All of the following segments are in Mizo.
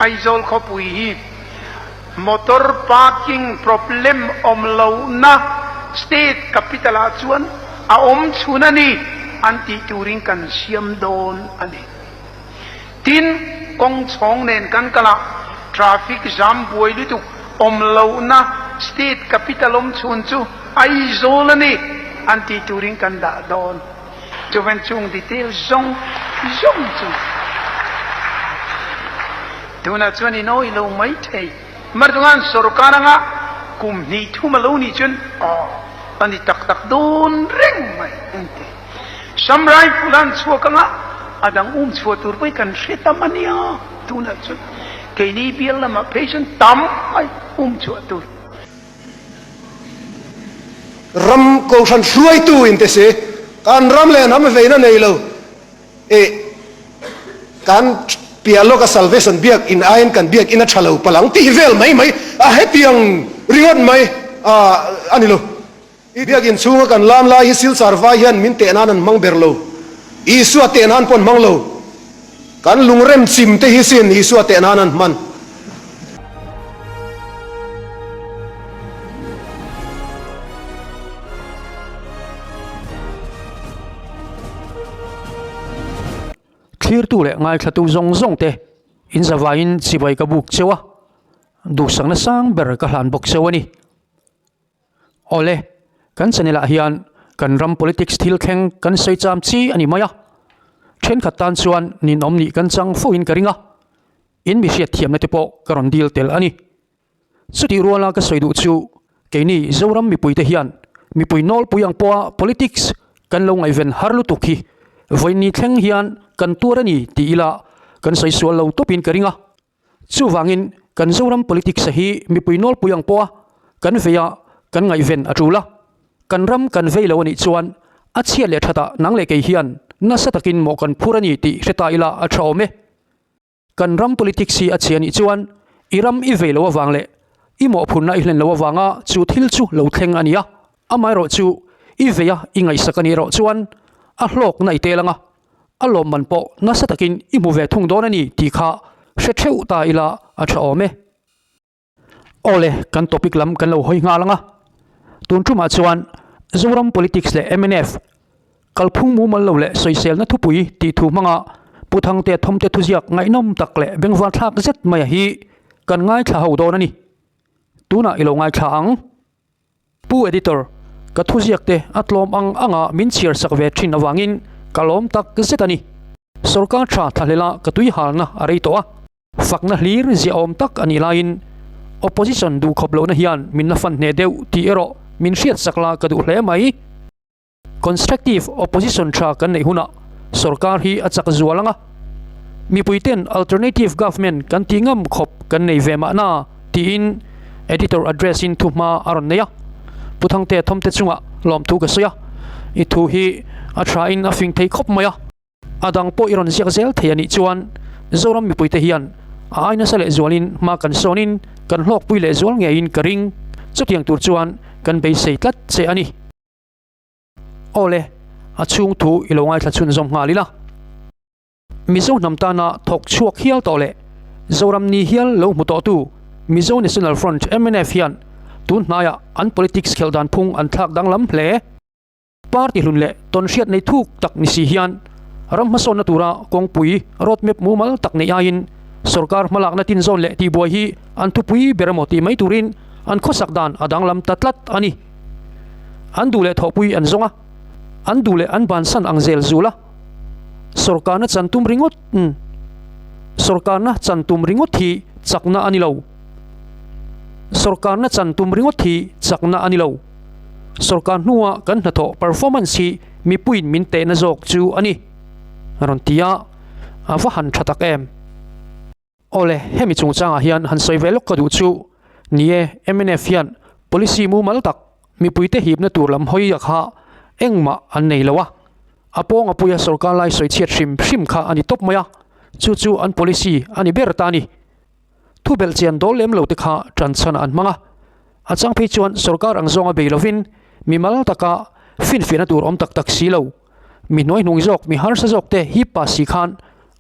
Aizawl khawpui hi motor parking problem awm lohna state capital ah chuan a awm chhun a ni an tih turin kan siam dawn a ni. Tin, kawng chhawng nen kan kal a, traffic jam buai lutuk awm lohna state capital awm chhun chu Aizawl a ni an tih turin kan dah dawn. Chuvan chung detail zawng zawng chu tunah chuan in awih lo mai thei. Martungan sorkar anga kum hnih thum a lo nih chuan aw a ni tak tak dawn reng mai an ti. Sam rifle an chhuak anga a dang um chhuah tur pawh hi kan hre tam a nia tunah chuan keini bial lamah phei chuan tam mai um chhuah tur. Ram kohhran hruaitu in te si, kan ram leh hnam veina nei lo e kan piah lawka salvation biak in aiin kan biak in a tha lo palh ang tih vel mai mai a hetiang ringawt mai a ni lo. I biak in chhunga kan lam lai hi Silchar vai hian min teh nan an hmang ber lo, Isua teh nan pawh an hmang lo. Kan lungrem chim te hi sin Isua teh nan an hman. Thlirtu leh ngaithlatu zawng zawng te in zavaiin chibai ka buk cheu a, duhsakna sang ber ka hlan bawk cheu a ni. Awle, kan channel ah hian kan ram politics thil thleng kan sawi cham chi a ni mai a, thenkhat tan chuan ninawm nih kan chang fo in ka ring a, in mi hriat thiamna te pawh ka rawn dil tel a ni. Chutih ruala ka sawi duh chu keini Zoram mipuite hian mipui nawlpui ang pawha politics kan lo ngaihven har lutuk hi vawiin thleng hian kan tuar a ni tih ila kan sawi sual lo tawpin ka ring a. Chuvangin kan Zoram politics a hi mipui nawlpui ang pawha kan vei a kan ngaihven a tul a, kan ram kan vei lo a nih chuan a chhiat leh thatah nang leh kei hian nasa takin mawh kan phur a ni tih hre ta ila a tha awm e. Kan ram politics hi a chhia nih chuan i ram i vei lo avang leh i mawhphurhna i hlen lo avanga chu thil chu lo thleng a ni a, amaherawhchu i vei a i ngaihsak a nih erawh chuan a hlawkna i tel ang a, a lawmman pawh nasa takin i hmu ve thung dawn a ni tih kha hre theuh ta ila a tha awm e. Awle, kan topic lam kan lo hawi nghal ang a, tun tumah chuan Zoram politics leh mnf kalphung mumal lo leh sawiselna thupui tih thu hmanga Pu Thangtea Thawmte thuziak ngaihnawm tak leh bengvar thlak zet maia hi kan ngaithla ho dawn a ni. Tunah i lo ngaithla ang. Pu Editor, ka thuziak te a tlawm ang anga min chhiar sak ve thin avangin ka lawm tak zet a ni. Sorkar tha thlahlela ka tui halna a rei tawh a, fakna hlir ziahawm tak a nih laiin Opposition duhkhawp lohna hian min la fan hneh deuh tih erawh min hriat sak la ka duh hle mai. Constructive opposition tha kan neih hunah sorkar hi a chak zual ang a, mipuiten alternative government kan tih ngam khawp kan nei ve mahna tiin editor address in thuhma a rawn nei a. Pu Thangtea Thawmte chungah lawmthu ka sawi a, i thu hi a tha in a fing thei khawp mai a, a dang pawh i rawn ziak zel thei a nih chuan Zoram mipuite hian a ai nasa lehzualin hma kan sawnin kan hlawkpui lehzual ngeiin ka ring, chutiang tur chuan kan beisei tlat che a ni. Awle, a chhung thu i lo ngaithla chhunzawm nghal ila. Mizo hnam tana thawk chhuak hial tawh leh Zoram ni hial lo hmu tawhtu Mizo National Front, mnf, hian tun hnaiah an politics khelh dan phung an thlak danglam hle. Party hlun leh tawnhriat nei thuk tak ni si hian ram hmasawnna tura kawngpui, road map, mumal tak neih aiin sorkar hmalakna tinzawn leh tihbuai hi an thupui ber emaw tih mai turin an khawsak dan a danglam ta tlat a ni. An duh leh thawhpui an zawng a, an duh leh an bansan ang zel zul a. Sorkarna chan tum ringawt Sorkarna chan tum ringawt hi chakna a ni lo. Sorkarna chan tum ringawt hi chakna a ni lo. Sorkar hnua kan hnathawh performance hi mipuiin min tehna zawk chu a ni, a rawn ti a, a va han tha tak em. Awle, hemi chungchangah hian han sawi ve lawk ka duh chu, ni e, mnf hian policy mumal tak mipuite hipna tur lam hawi a kha engmah an nei lo a, a pawng a puia sorkar lai sawi chhiat hrim hrim kha a ni tawp mai a, chu chu an policy a ni ber ta a ni. Thu belh chian dawl lem lo te kha tan chhan an hmang a, a chang phei chuan sorkar ang zawnga bei lovin mimal taka finfiahna tur awm tak tak si lo, mi hnuaihnung zawk, mi harsa zawk te hip pa si khan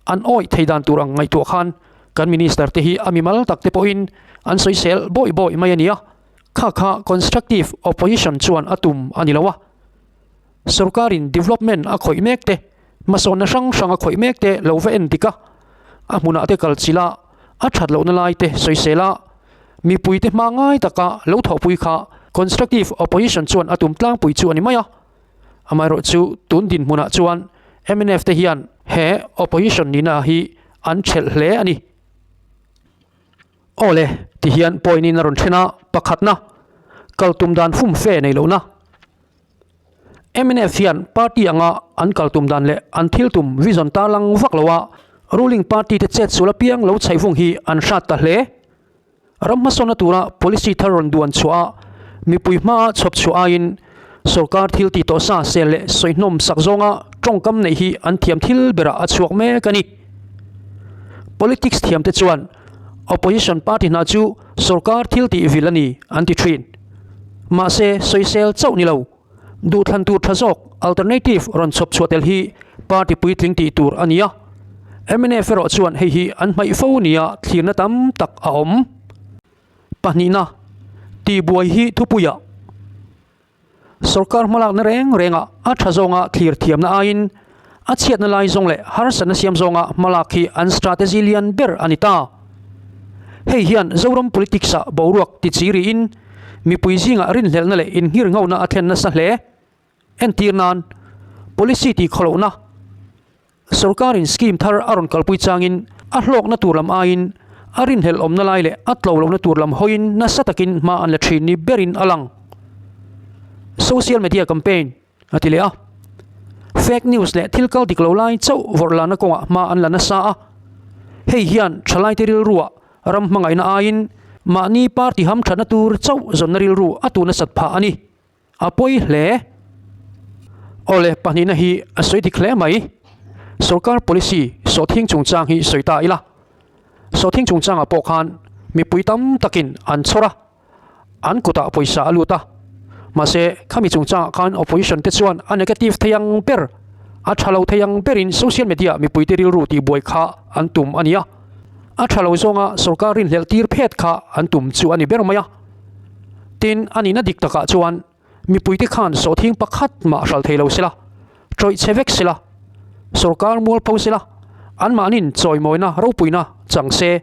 an awih thei dan tur ang ngaihtuah khan. Kan Minister te hi a mimal tak te pawhin an sawisel bawih bawih mai a nia. Kha kha constructive opposition chuan a tum a ni lo a. Sorkarin development a khawih mek te, hmasawnna hrang hrang a khawih mek te lo va en dik a, a hmunah te kal chilh a, a that lohna lai te sawisel a, mipui te hma ngai taka lo thawhpui kha constructive opposition chuan a tum tlangpui chu a ni mai a. Amaherawh chu tun dinhmunah chuan mnf te hian he opposition nihna hi an thelh hle a ni. Aw le, ti hian point in a rawn then a, pakhatna, kal tum dan fum fe nei lohna. Mnf hian party anga an kal tum dan leh an thil tum vision tarlang vak lo a, ruling party te chet sul apiang lo chhaih vung hi an hrat ta hle. Ram hmasawnna tura policy thar rawn duan chhuah a, mipui hmaa chhawp chhuah aiin sorkar thil tih tawh sa sel leh sawihnawm sak zawnga tawngkam neih hi an thiam thil berah a chhuak mek a ni. Politics thiamte chuan opposition party hna chu sorkar thil tih vil a ni an ti thin. Mahse, sawisel chauh ni lo. Duhthlan tur tha zawk, alternative, rawn chhawp chhuah tel hi party puitling tih tur a ni a. Mnf erawh chuan hei hi an hmaih fo nia thlirna tam tak a awm. Pahnihna, tihbuai hi thupuiah sorkar hmalakna reng rengah a tha zawnga thlir thiamna aiin a chhiatna lai zawng leh harsatna siam zawnga hmalak hi an strategy lian ber a ni ta. Hei hian Zoram politics-ah boruak ti riin mipui zingah rinhlelhna leh inngirngona a thlen nasa hle. Entir nan, policy tih khawlohna, sorkarin scheme thar a rawn kalpui changin a hlawkna tur lam aiin a rinhlelh awmna lai leh a tlo lohna tur lam hawiin nasa takin hma an la thin ni berin a lang. Social media campaign a ti leh a. Fake news leh thil kal dik lo lai chauh vawrh lana kawngah hma an la nasa a. Hei hian thalaite rilruah ram hmangaihna aiin mahni party hamthatna tur chauh zawnna rilru a tu nasat phah a ni. A pawi hle. Awle, pahnihna hi a sawi dik hle mai. Sorkar policy sawhthing chungchang hi sawi ta ila. Sawhthing chungchangah pawh khan mipui tam takin an chhawr a. An kutah pawisa a lut a, mahse khami chungchangah khan opposition te chuan a negative thei ang ber, a tha lo thei ang berin social media mipuite rilru tihbuai kha an tum a ni a. A tha lo zawnga sorkar rinhlelh tir phet kha an tum chu a ni ber mai a. Tin, a nihna dik takah chuan Mipuite khan sawhthing pakhat mah hral thei lo sela, tawih chhe vek sela, sorkar mualpho sela, anmahnin chawimawina ropuina chang se,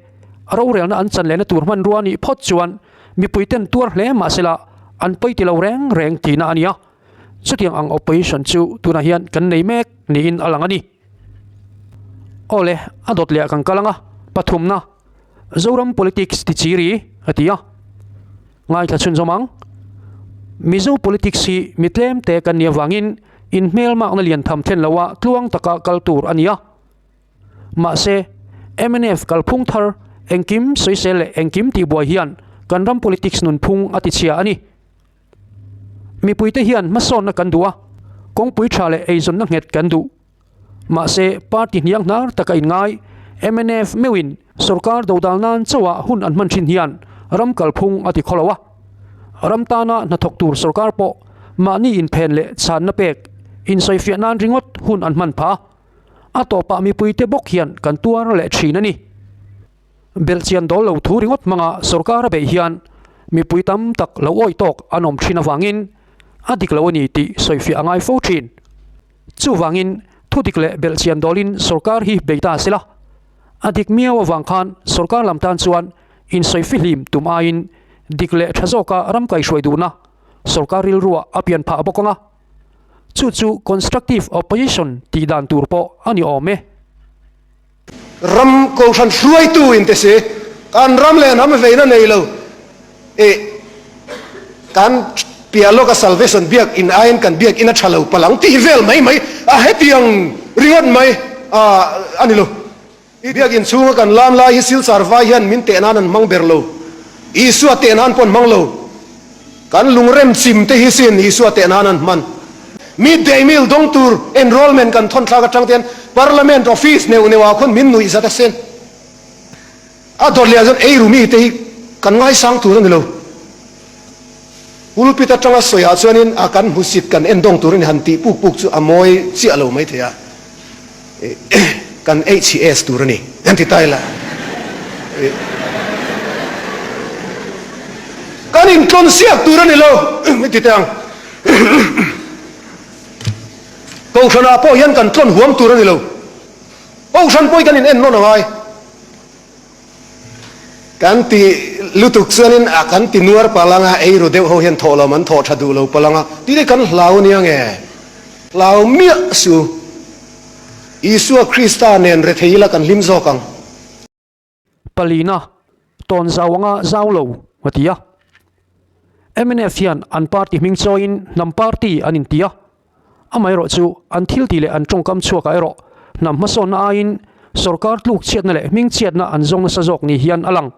a rorelna an chan lehna tur hmanrua nih phawt chuan mipuiten tuar hle mah sela an pawi ti lo reng reng tihna a ni a. Chutiang ang opposition chu tunah hian kan nei mek niin a lang a ni. Awle, a dawt leh ah kan kal ang a, pathumna, Zoram politics ti chi ri, a ti a. Ngaithla chhunzawm ang. Mizo politics hi mi tlem te kan nih avangin inhmelmakna lian tham thlen loa tluang taka kal tur a ni a. Mahse, mnf kalphung thar engkim sawisel leh engkim tihbuai hian kan ram politics nunphung a tichhia a ni. Mipuite hian hmasawnna kan duh a, kawngpui tha leh eizawnna nghet kan duh. Mahse, party hniang hnar taka inngai mnf meuhin sorkar dodal nan chauha hun an hman thin hian ram kalphung a ti khaw lo a. Ram tana hnathawk tur sorkar pawh mahni inphen leh chhanna pek insawifiah nan ringawt hun an hman phah a. A tawpah mipuite bawk hian kan tuar leh thin a ni. Belhchian dawl lo thu ringawt hmanga sorkar a beih hian mipui tam tak lo awih tawk an awm thin avangin a dik lo a ni tih sawifiah a ngai fo thin. Chuvangin thu dik leh belhchian dawlin sorkar hi bei ta sela, a dik miau avang khan sorkar lam tan chuan insawi fihlim tum aiin dik leh tha zawka ram kaihhruai duhna sorkar rilruah a pian phah bawk ang a, chu chu constructive opposition tih dan tur pawh a ni awm e. Ram kohhran hruaitu in te si, kan ram leh hnam veina nei lo e kan piah lawka salvation biak in aiin kan biak in a tha lo palang tih vel mai mai a hetiang ringawt mai a a ni lo. I biak in chhunga kan lam lai hi Silchar vai hian min teh nan an hmang ber lo, Isua teh nan pawh an hmang lo. Kan lungrem chim te hi sin Isua teh nan an hman. Mid day meal dawng tur enrollment kan thawn thlak atang te hian Parliament office neuh neuh ah khawn min nuih zat a sin. A dawt leh ah chuan ei rumi te hi kan ngaisang tur a ni lo. Pulpit atanga sawi ah chuanin a kan hmusit kan en dawng tur a ni han tih puk puk chu a mawi chiah lo mai thei a. Kan HCS tur a ni an ti ta ila. Kan intlawn siak tur a ni lo i ti teh ang. Kohhranah pawh hian kan tlawn huam tur a ni lo. Kohhran pawh hi kan in en nawn a ngai. Kan ti lutuk chuanin a kan ti nuar palh ang a, ei ru deuh ho hian thawh lo man thawh tha duh lo palh ang a, tih te kan hlau ania nge? Hlau miah su. Isua Krista nen rethei ila kan hlim zawk ang. Palina, tawn zau anga zau lo, a ti a. Mnf hian an party hming chawiin hnam party an inti a. Amaherawh chu an thil tih leh an tawngkam chhuakah erawh hnam hmasawnna aiin sorkar tluk chhiatna leh hming chhiatna an zawng nasa zawk ni hian a lang.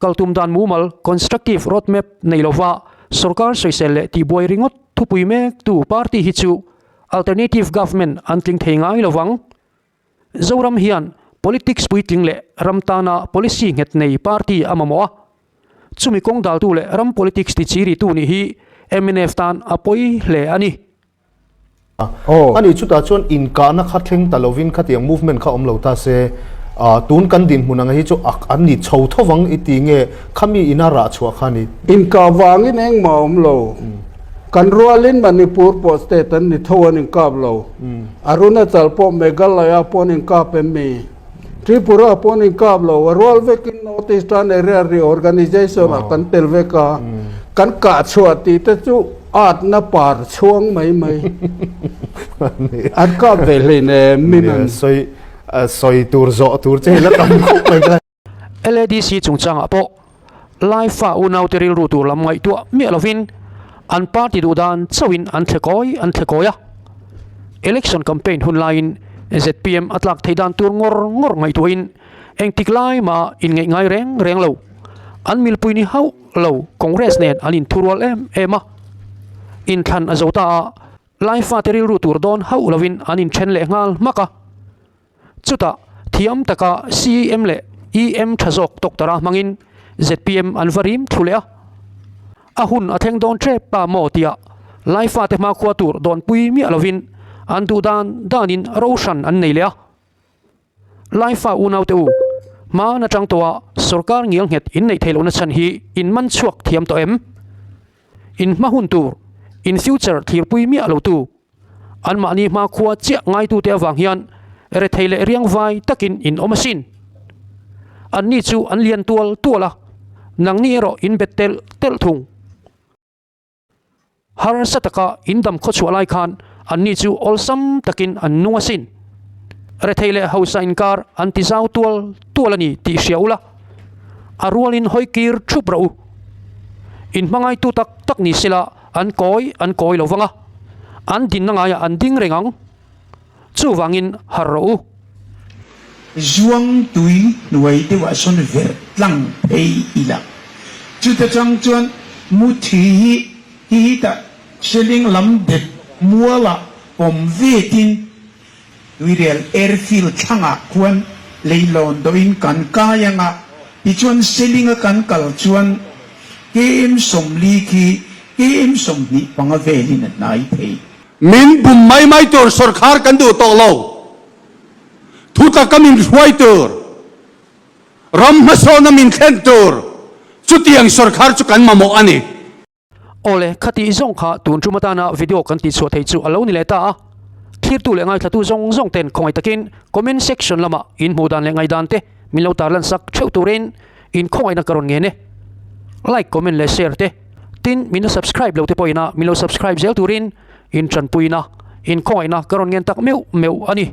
Kal tum dan mumal, constructive roadmap, nei lova sorkar sawisel leh tihbuai ringawt thupui mektu party hi chu alternative government an tling thei ngai lovang. Zoram hian politics puitling leh ram tana policy nghet nei party a mamawh a, chumi kawng daltu leh ram politics tichiritu nih hi mnf tan a pawi hle a ni. A ni, chutah chuan inkahna kha thleng ta lovin khatiang movement kha awm lo ta se, tun kan dinhmun anga hi chu an ni chho tho vang i ti nge khami ina rah chhuah kha a ni. Inkah vangin engmah a awm lo. Kan rualin Manipur pawh state an ni tho an inkap lo. Arunachal pawh Meghalaya pawh an inkap em mi? Tripura pawh an inkap lo. A rual vekin North Eastern Area Reorganisation ah kan tel vek a. Kan kah chhuah tih te chu atna par chhuang mai mai. An kap ve hleinem min an. Sawi tur zawh tur che hi la tam khawp mai ka. LADC chungchangah pawh Laifa unaute rilru tur lam ngaihtuah miah lovin an party duh dan chauhin an thle kawi an thle kawi a. Election campaign hun laiin zpm a tlak theih dan tur ngawr ngawr ngaihtuahin engtik lai mah inngeih ngai reng reng lo. An milpui ni hauh lo Congress nen an inthurual em em a. Inthlan a zo ta a, Laifa te rilru tur dawn hauh lovin an inthen leh nghal hmak a. Chutah thiam taka CEM leh EM tha zawk Doctor-a hmangin zpm an va rim thlu leh a. A hun a thleng dawn tep pa maw tia Laifate hmakhua tur dawnpui miah lovin an duh dan danin ro hran an nei leh a. Laifa unaute u, hma atang tawha sorkar ngial nghet in neih theih lohna chhan hi in man chhuak thiam tawh em? In hma hun tur, in future thlirpui miah lotu, Anmahni hmakhua chiah ngaitute avang hian rethei leh riangvai takin in awm asin. Anni chu an lian tual tual a, nangni erawh in bet telh telh thung. Harsa taka in dam khawchhuah lai khan anni chu awlsam takin an nung asin. Rethei leh hausa inkar an ti zau tual tual a ni tih hria ula, a rualin hawi kir thup rawh u. In hmangaitu tak tak ni sela An kawi an kawi lo vang a, an dinna ngaiah an ding reng ang. Chuvangin harh rawh u. Zuang tui hnuai deuhah sawn verh tlang phei ila. Chuta chang chuan Muthi hi hi hi tah Seling lam dep mualah pawm vetin Tuirial airfield thlangah khuan leilawn dawhin kan kai ang a, tichuan Selinga kan kal chuan KM 40 khi KM 25 velin a hnai thei. Min bum mai mai tur sawrkhar kan duh tawh lo. Thutaka min hruai tur, ram hmasawna min thlen tur chutiang sawrkhar chu kan mamawh a ni. Awle, khatih zawng kha tun tum atana video kan tihchhuah theih chu a lo ni leh ta a. Thlirtu leh ngaithlatu zawng zawng ten khawngaih takin comment section lamah in hmuh dan leh ngaihdan te min lo tarlan sak theuh turin in khawngaihna ka rawn ngen e. Like, comment leh share te, tin min la subscribe lo te pawhin a min lo subscribe zel turin in tanpuina, in khawngaihna ka rawn ngen tak meuh meuh a ni.